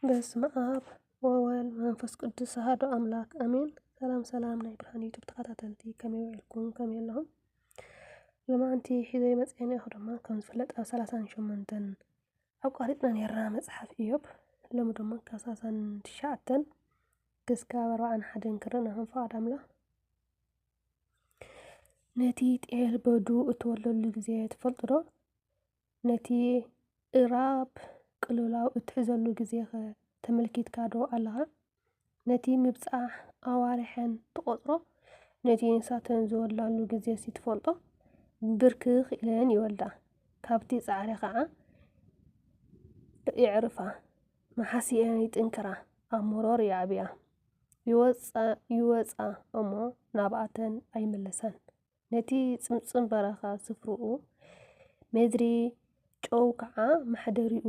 በስመ ኣብ ወወልድ መንፈስ ቅዱስ ኣሐዱ ኣምላክ ኣሜን። ሰላም ሰላም ናይ ብርሃን ዩቱብ ተኸታተልቲ፣ ከመይ ውዒልኩም? ከመይ ኣለኹም? ሎማዓንቲ ሒዘ መፅኤ ነይኹ ድማ ከም ዝፍለጥ ኣብ ሰላሳን ሸሞንተን ኣቋሪፅና ነይርና መፅሓፍ ኢዮብ። ሎሚ ድማ ካብ ሰላሳን ትሽዓተን ክስካብ ኣርባዓን ሓደን ክርኢ ኢና ከም ፍቓድ ኣምላኽ። ነቲ ጤል በዱ እትወልደሉ ግዜ ትፈልጡ ዶ? ነቲ እራብ ቅልውላው እትሕዘሉ ግዜኸ ተመልኪትካ ዶ ኣለኻ? ነቲ ምብጻሕ ኣዋርሐን ትቖጽሮ? ነቲ ንሳተን ዝወልዳሉ ግዜሲ ትፈልጦ? ብርክኽ ኢለን ይወልዳ፣ ካብቲ ጻዕሪ ኸዓ የዕርፋ። መሓሲኤን ይጥንክራ፣ ኣብ መሮር ይዓብያ። ይወጻ፣ ይወጻ እሞ ናብኣተን ኣይምለሳን። ነቲ ጽምጽም በረኻ ስፍርኡ፣ ምድሪ ጨው ከዓ ማሕደሪኡ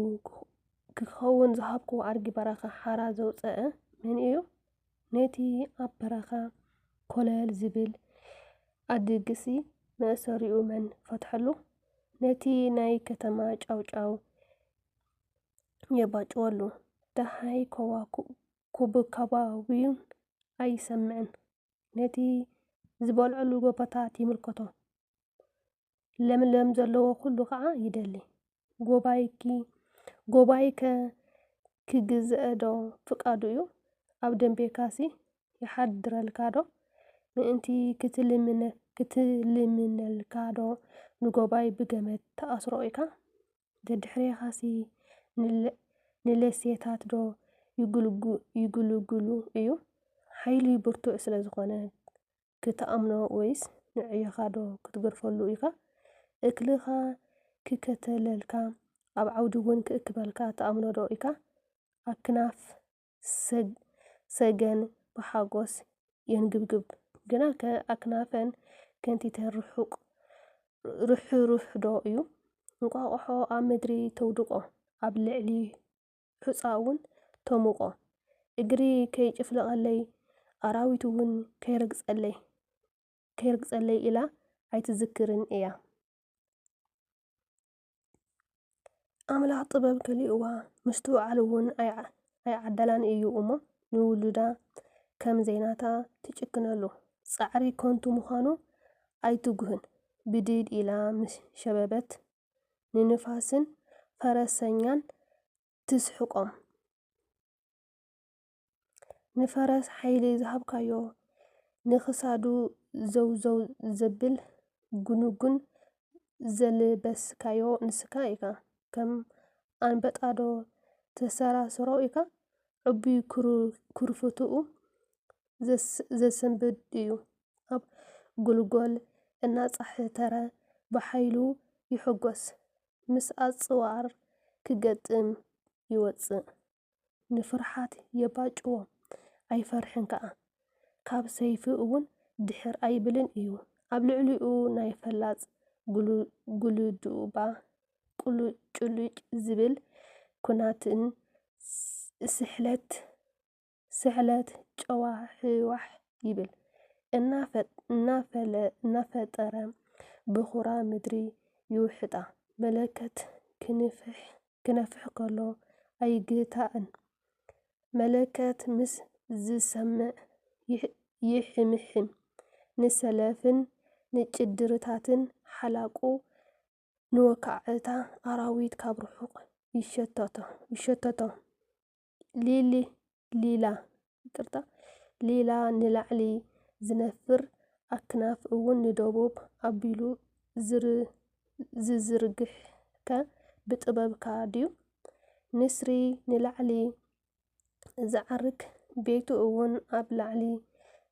ክኸውን ዝሃብክዎ ኣድጊ በረኻ ሓራ ዘውጸአ መን እዩ? ነቲ ኣብ በረኻ ኮለል ዝብል ኣድግሲ መእሰሪኡ መን ፈትሐሉ? ነቲ ናይ ከተማ ጫውጫው የባጭወሉ። ደሃይ ከዋኩ-፣ ኩብካባዊውን ኣይሰምዕን። ነቲ ዝበልዐሉ ጎቦታት ይምልከቶ። ለምለም ዘለዎ ኩሉ ከዓ ይደሊ። ጎባይኪ፣ ጎባይከ ክግዝአ ዶ ፍቃዱ እዩ? ኣብ ደንቤካሲ ይሓድረልካ ዶ? ምእንቲ ክትልምነ-፣ ክትልምነልካ ዶ ንጎባይ ብገመድ ተኣስሮ ኢካ? ደድሕሬኻሲ ንለ-፣ ንለሴታት ዶ ይጉልጉ-፣ ይጉልጉሉ እዩ? ሓይሊ ብርቱዕ ስለ ዝኾነ ክትኣምኖ ወይስ ንዕዮኻ ዶ ክትገርፈሉ ኢኻ? እክልኻ ክከተለልካ፣ ኣብ ዓውዲ እውን ክእክበልካ ትኣምኖ ዶ ኢኻ? ኣክናፍ ሰግ-፣ ሰገን ብሓጎስ የንግብግብ፣ ግናከ ኣክናፈን ከንቲተን ርሑቕ፣ ርሕሩሕ ዶ እዩ? እንቋቑሖ ኣብ ምድሪ ተውድቆ፣ ኣብ ልዕሊ ሑጻ እውን ተሙቆ። እግሪ ከይጭፍልቐለይ፣ ኣራዊት እውን ከይረግጸለይ፣ ከይረግጸለይ ኢላ ኣይትዝክርን እያ። ኣምላኽ ጥበብ ከሊእዋ፣ ምስትውዓል እውን ኣይዓ-፣ ኣይዓደላን እዩ እሞ፣ ንውሉዳ ከም ዘይናታ ትጭክነሉ። ጻዕሪ ከንቱ ምዃኑ ኣይትጉህን። ብድድ ኢላ ምስ ሸበበት፣ ንንፋስን ፈረሰኛን ትስሕቆም። ንፈረስ ሓይሊ ዝሃብካዮ፣ ንኽሳዱ ዘውዘው ዘብል ጉንጉን ዘልበስካዮ ንስካ ኢካ። ከም ኣንበጣ ዶ ተሰራስሮ ኢካ? ዕቡይ ክሩ-፣ ክርፍትኡ ዘስ-፣ ዘሰንብድ እዩ። ኣብ ጉልጎል እናጻሕተረ ብሓይሉ ይሕጎስ። ምስ ኣጽዋር ክገጥም ይወጽእ። ንፍርሓት የባጭዎ፣ ኣይፈርሕን ከኣ። ካብ ሰይፊ እውን ድሕር ኣይብልን እዩ። ኣብ ልዕሊኡ ናይ ፈላጽ ጉሉ-፣ ጉልዱባ ቁሉጭ-፣ ጭሉጭ ዝብል ኩናትን ስ-፣ ስሕለት፣ ስሕለት ጨዋሕዋሕ ይብል። እናፈ-፣ እናፈለ-፣ እናፈጠረ ብኹራ ምድሪ ይውሕጣ። መለከት ክንፍሕ፣ ክነፍሕ ከሎ ኣይግታእን። መለከት ምስ ዝሰምዕ ይሕ-፣ ይሕምሕም። ንሰለፍን ንጭድርታትን ሓላቁ ንወካዕታ ኣራዊት ካብ ርሑቕ ይሸተቶ፣ ይሸተቶ። ሊሊ፣ ሊላ፣ ይቅርታ፣ ሊላ ንላዕሊ ዝነፍር ኣክናፍ እውን ንደቡብ ኣቢሉ ዝር-፣ ዝዝርግሕከ ብጥበብካ ድዩ? ንስሪ ንላዕሊ ዝዓርግ ቤቱ እውን ኣብ ላዕሊ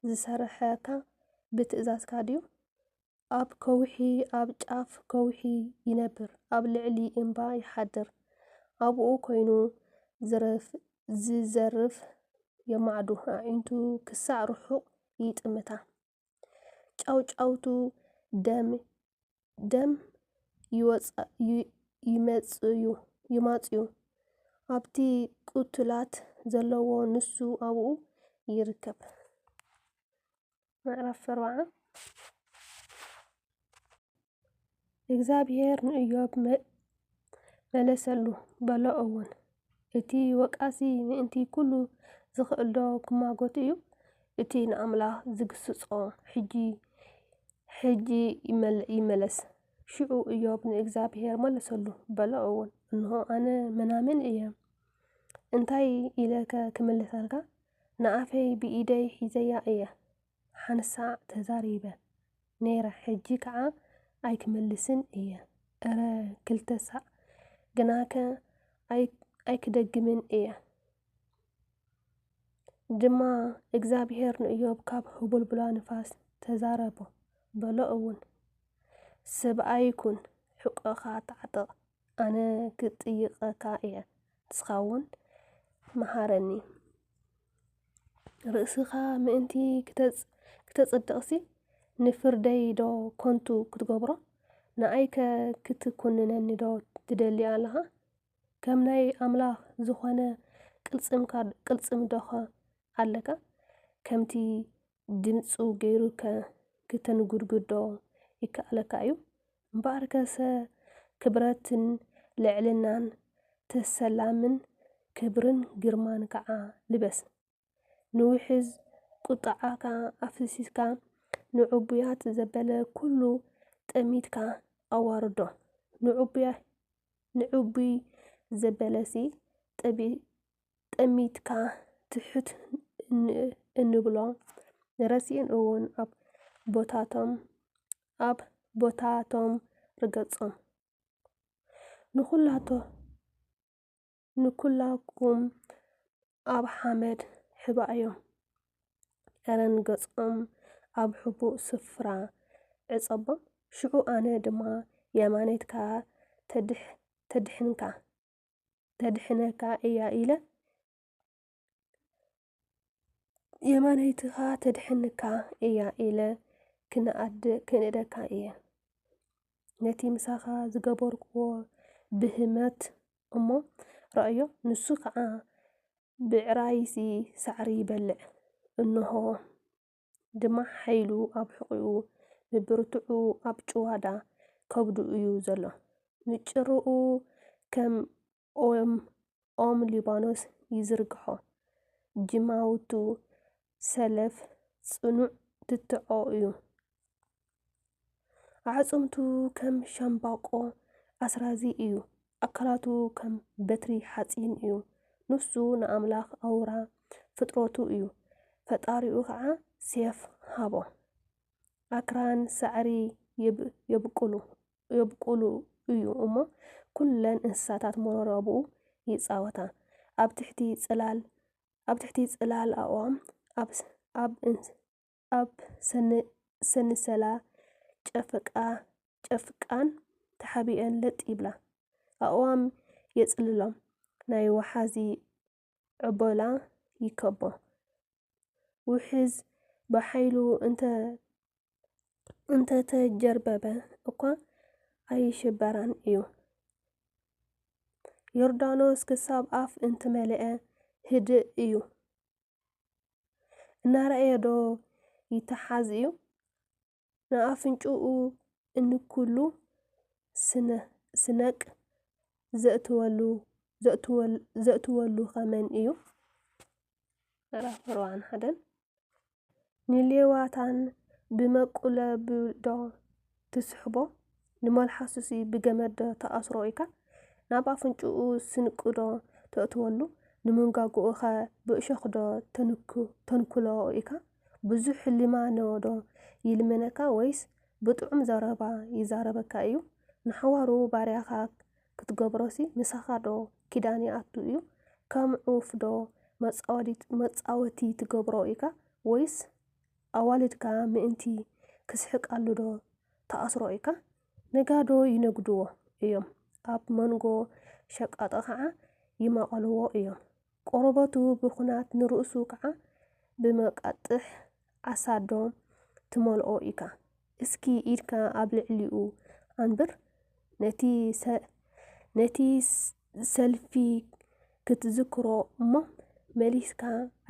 ዝሰርሐካ ብትእዛዝካ ድዩ? ኣብ ከውሒ፣ ኣብ ጫፍ ከውሒ ይነብር፣ ኣብ ልዕሊ እምባ ይሓድር። ኣብኡ ኮይኑ ዝረፍ-፣ ዝዘርፍ የማዕዱ፣ ኣዒንቱ ክሳዕ ርሑቕ ይጥምታ። ጫውጫውቱ ደም፣ ደም ይወጻ-፣ ይ-፣ ይመጽዩ፣ ይማጽዩ። ኣብቲ ቁቱላት ዘለዎ ንሱ ኣብኡ ይርከብ። ምዕራፍ ኣርባዓ። እግዚኣብሔር ንእዮብ መ-፣ መለሰሉ፣ በሎ እውን፣ እቲ ወቃሲ ምእንቲ ኩሉ ዝኽእል ዶ ክማጎት እዩ? እቲ ንኣምላኽ ዝግስጾ ሕጂ፣ ሕጂ ይመል-፣ ይመለስ። ሽዑ እዮብ ንእግዚኣብሔር መለሰሉ፣ በሎ እውን፣ እንሆ ኣነ መናምን እየ። እንታይ ኢለ ከ ክምልሰልካ? ንኣፈይ ብኢደይ ሒዘያ እየ። ሓንሳዕ ተዛሪበ ነይረ፣ ሕጂ ከኣ ኣይክምልስን እየ። እረ ክልተ ሳዕ ግናከ ኣይ-፣ ኣይክደግምን እየ። ድማ እግዚኣብሔር ንእዮብ ካብ ህቡልቡላ ንፋስ ተዛረቦ፣ በሎ እውን፣ ሰብኣይ ኩን፣ ሕቆኻ ተዓጠቕ፣ ኣነ ክጥይቐካ እየ፣ ንስኻ እውን መሃረኒ። ርእስኻ ምእንቲ ክተጽ-፣ ክተጽድቕሲ፣ ንፍርደይ ዶ ከንቱ ክትገብሮ? ንኣይከ ክትኩንነኒ ዶ ትደሊ ኣለኻ? ከም ናይ ኣምላኽ ዝኾነ ቅልጽምካ፣ ቅልጽም ዶኸ ኣለካ? ከምቲ ድምጹ ገይሩከ ክተንጉድጉዶ ይከኣለካ እዩ? እምበኣርከሰ ክብረትን ልዕልናን ተሰላምን ክብርን ግርማን ከኣ ልበስ። ንውሕዝ ቁጥዓኻ ኣፍሲስካ ንዕቡያት ዘበለ ኩሉ ጠሚትካ ኣዋርዶ። ንዕቡያ-፣ ንዕቡይ ዘበለሲ ጠቢ-፣ ጠሚትካ ትሕት ን-፣ እንብሎ ረሲእን እውን ኣብ ቦታቶም፣ ኣብ ቦታቶም ርገጾም። ንኹላቶ-፣ ንኩላኩም ኣብ ሓመድ ሕባእዮም። ኤረን ገጾም ኣብ ሕቡእ ስፍራ ዕጸቦም። ሽዑ ኣነ ድማ የማነይትካ ተድሕ-፣ ተድሕንካ፣ ተድሕነካ እያ ኢለ፣ የማነይትኻ ተድሕንካ እያ ኢለ ክነኣድ-፣ ክንእደካ እየ። ነቲ ምሳኻ ዝገበርክዎ ብህመት እሞ ረኣዮ፣ ንሱ ኸዓ ብዕራይሲ ሳዕሪ ይበልዕ። እንሆ ድማ ሓይሉ ኣብ ሕቖኡ፣ ምብርትዑ ኣብ ጭዋዳ ከብዱ እዩ ዘሎ። ንጭርኡ ከም ኦም፣ ኦም ሊባኖስ ይዝርግሖ። ጅማውቱ ሰለፍ ጽኑዕ ትትዖ እዩ። ኣዕጽምቱ ከም ሻምባቆ ኣስራዚ እዩ። ኣካላቱ ከም በትሪ ሓጺን እዩ። ንሱ ንኣምላኽ ኣውራ ፍጥረቱ እዩ። ፈጣሪኡ ኸዓ ሴፍ ሃቦ። ኣክራን ሳዕሪ የብ-፣ የብቁሉ፣ የብቁሉ እዩ እሞ፣ ኩለን እንስሳታት መረብኡ ይጻወታ። ኣብ ትሕቲ ጽላል፣ ኣብ ትሕቲ ጽላል ኣእዋም፣ ኣብ ስ-፣ ኣብ እንስ-፣ ኣብ ሰን-፣ ሰንሰላ ጨፍቃ-፣ ጨፍቃን ተሓቢአን ለጥ ይብላ። ኣእዋም የጽልሎም፣ ናይ ወሓዚ ዕቦላ ይከቦ። ውሕዝ ብሓይሉ እንተ-፣ እንተተጀርበበ እኳ ኣይሽበራን እዩ። ዮርዳኖስ ክሳብ ኣፍ እንተመልአ ህድእ እዩ። እናረኣየ ዶ ይተሓዝ እዩ? ንኣፍንጭኡ እንኩሉ ስነ-፣ ስነቅ ዘእትወሉ፣ ዘእትወል-፣ ዘእትወሉ ኸመን እዩ? ምዕራፍ ኣርባዓን ሓደን። ንሌዋታን ብመቁለብዶ ትስሕቦ? ንመልሓሱሲ ብገመድ ዶ ተኣስሮ ኢካ? ናብ ኣፍንጭኡ ስንቂ ዶ ተእትወሉ? ንመንጋግኡኸ ብእሾኽ ዶ ተንኩ-፣ ተንኩሎ ኢካ? ብዙሕ ልማኖ ዶ ይልምነካ ወይስ ብጥዑም ዘረባ ይዛረበካ እዩ? ንሓዋሩ ባርያኻ ክትገብሮሲ ምሳኻ ዶ ኪዳን ይኣቱ እዩ? ከም ዑፍ ዶ መጻወዲት-፣ መጻወቲ ትገብሮ ኢካ? ወይስ ኣዋልድካ ምእንቲ ክስሕቃሉ ዶ ተኣስሮ ኢካ? ነጋዶ ይነግድዎ እዮም፣ ኣብ መንጎ ሸቃጦ ኸዓ ይመቐልዎ እዮም። ቆርበቱ ብኹናት ንርእሱ ከዓ ብመቃጥሕ ዓሳዶ ትመልኦ ኢካ። እስኪ ኢድካ ኣብ ልዕሊኡ ኣንብር፣ ነቲ ሰ-፣ ነቲ ስ-፣ ሰልፊ ክትዝክሮ እሞ መሊስካ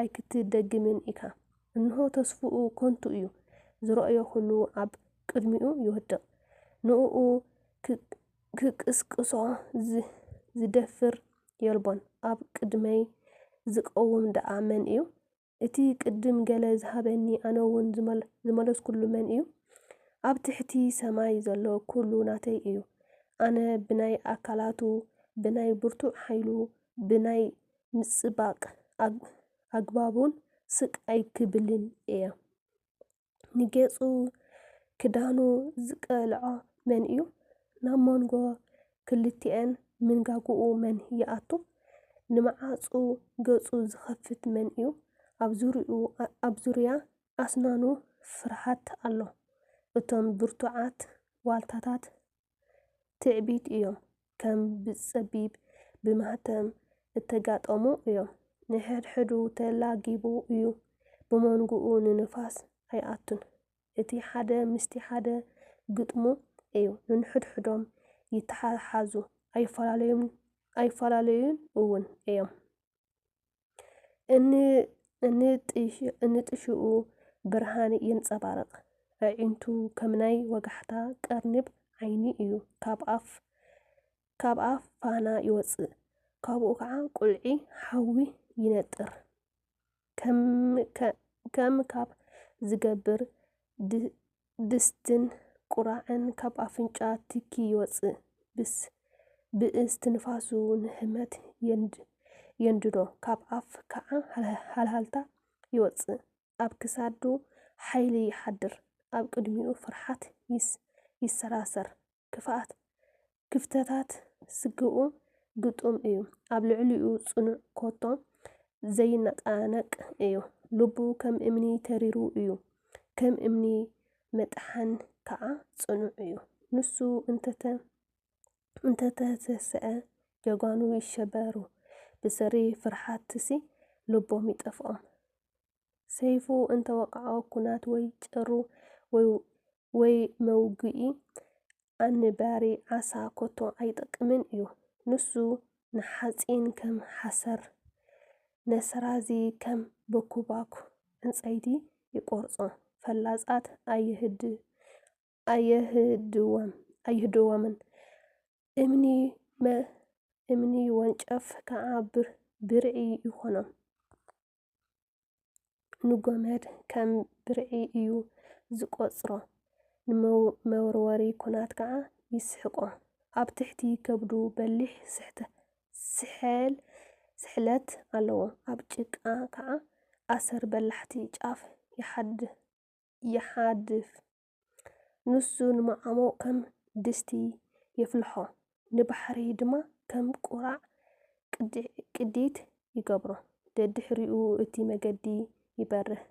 ኣይክትደግምን ኢካ። እንሆ ተስፍኡ ከንቱ እዩ፣ ዝረእዮ ኩሉ ኣብ ቅድሚኡ ይወድቕ። ንእኡ ክ-፣ ክቅስቅሶ ዝ-፣ ዝደፍር የልቦን። ኣብ ቅድመይ ዝቐውም ደኣ መን እዩ? እቲ ቅድም ገለ ዝሃበኒ ኣነ እውን ዝመል-፣ ዝመለስኩሉ መን እዩ? ኣብ ትሕቲ ሰማይ ዘሎ ኩሉ ናተይ እዩ። ኣነ ብናይ ኣካላቱ፣ ብናይ ብርቱዕ ሓይሉ፣ ብናይ ምጽባቕ ኣግ-፣ ኣግባቡን ስቕ ኣይክብልን እየ። ንገጹ ክዳኑ ዝቀልዖ መን እዩ? ናብ መንጎ ክልቲኤን ምንጋጉኡ መን ይኣቱ? ንመዓጹ ገጹ ዝኸፍት መን እዩ? ኣብ ዙርያኡ፣ ኣብ ዙርያ ኣስናኑ ፍርሃት ኣሎ። እቶም ብርቱዓት ዋልታታት ትዕቢት እዮም። ከም ብጸቢብ ብማህተም እተጋጠሙ እዮም። ንሕድሕዱ ተላጊቡ እዩ። ብመንጎኡ ንንፋስ ኣይኣቱን። እቲ ሓደ ምስቲ ሓደ ግጥሙ እዩ። ንንሕድሕዶም ይተሓሓዙ፣ ኣይፈላለዩን፣ ኣይፈላለዩን እውን እዮም። እን-፣ እንጥሽ-፣ እንጥሽኡ ብርሃን የንጸባርቕ። ኣዒንቱ ከም ናይ ወጋሕታ ቀርኒብ ዓይኒ እዩ። ካብ ኣፍ፣ ካብ ኣፍ ፋና ይወጽእ፣ ካብኡ ኸዓ ቁልዒ ሓዊ ይነጥር። ከም፣ ከ-፣ ከም ካብ ዝገብር ድ-፣ ድስትን ቁራዕን ካብ ኣፍንጫ ትኪ ይወጽእ። ብስ-፣ ብእስትንፋሱ ንህመት የንድ-፣ የንድዶ፣ ካብ ኣፍ ከዓ ሃለ-፣ ሃልሃልታ ይወጽእ። ኣብ ክሳዱ ሓይሊ ይሓድር፣ ኣብ ቅድሚኡ ፍርሓት ይስ-፣ ይሰራሰር። ክፍኣት፣ ክፍተታት ስግኡ ግጡም እዩ፣ ኣብ ልዕሊኡ ጽኑዕ ኮቶ ዘይነቃነቅ እዩ። ልቡ ከም እምኒ ተሪሩ እዩ፣ ከም እምኒ መጥሓን ከኣ ጽኑዕ እዩ። ንሱ እንተተ-፣ እንተተሰስዐ ጀጋኑ ይሸበሩ፣ ብሰሪ ፍርሓትሲ ልቦም ይጠፍኦም። ሰይፉ እንተወቕዖ ኲናት ወይ ጭሩ ወይ፣ ወይ መውግኢ ኣንባሪ ዓሳ ኮቶ ኣይጠቅምን እዩ። ንሱ ንሓጺን ከም ሓሰር፣ ነሰራዚ ከም በኩባኩ ዕንጸይቲ ይቆርጾ። ፈላጻት ኣየህድ-፣ ኣየህድዎም-፣ ኣየህድዎምን። እምኒ መ-፣ እምኒ ወንጨፍ ከኣ ብር-፣ ብርዒ ይኾኖም። ንጎመድ ከም ብርዒ እዩ ዝቆጽሮ። ንመው-፣ መወርወሪ ኲናት ከኣ ይስሕቆ። ኣብ ትሕቲ ከብዱ በሊሕ ስሕተ-፣ ስሕል-፣ ስሕለት ኣለዎ። ኣብ ጭቃ ከኣ ኣሰር በላሕቲ ጫፍ ይሓድ-፣ ይሓድፍ። ንሱ ንመዓሙቕ ከም ድስቲ የፍልሖ፣ ንባሕሪ ድማ ከም ቁራዕ ቅዲ-፣ ቅዲት ይገብሮ። ደድሕሪኡ እቲ መገዲ ይበርህ፣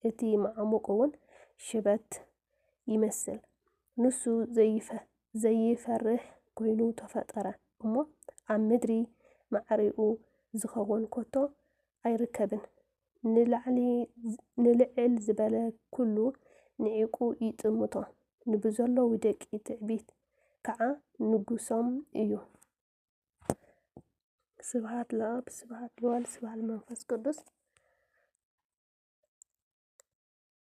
እቲ መዓሙቕ እውን ሽበት ይመስል። ንሱ ዘይፈ-፣ ዘይፈርህ ኮይኑ ተፈጠረ እሞ፣ ኣብ ምድሪ ማዕሪኡ ዝኸውን ከቶ ኣይርከብን። ንላዕሊ፣ ንልዕል ዝበለ ኩሉ ንዒቁ ይጥምቶ፣ ንብዘለዉ ደቂ ትዕቢት ከዓ ንጉሶም እዩ። ስብሐት ለኣብ፣ ስብሐት ለወልድ፣ ስብሐት ለመንፈስ ቅዱስ።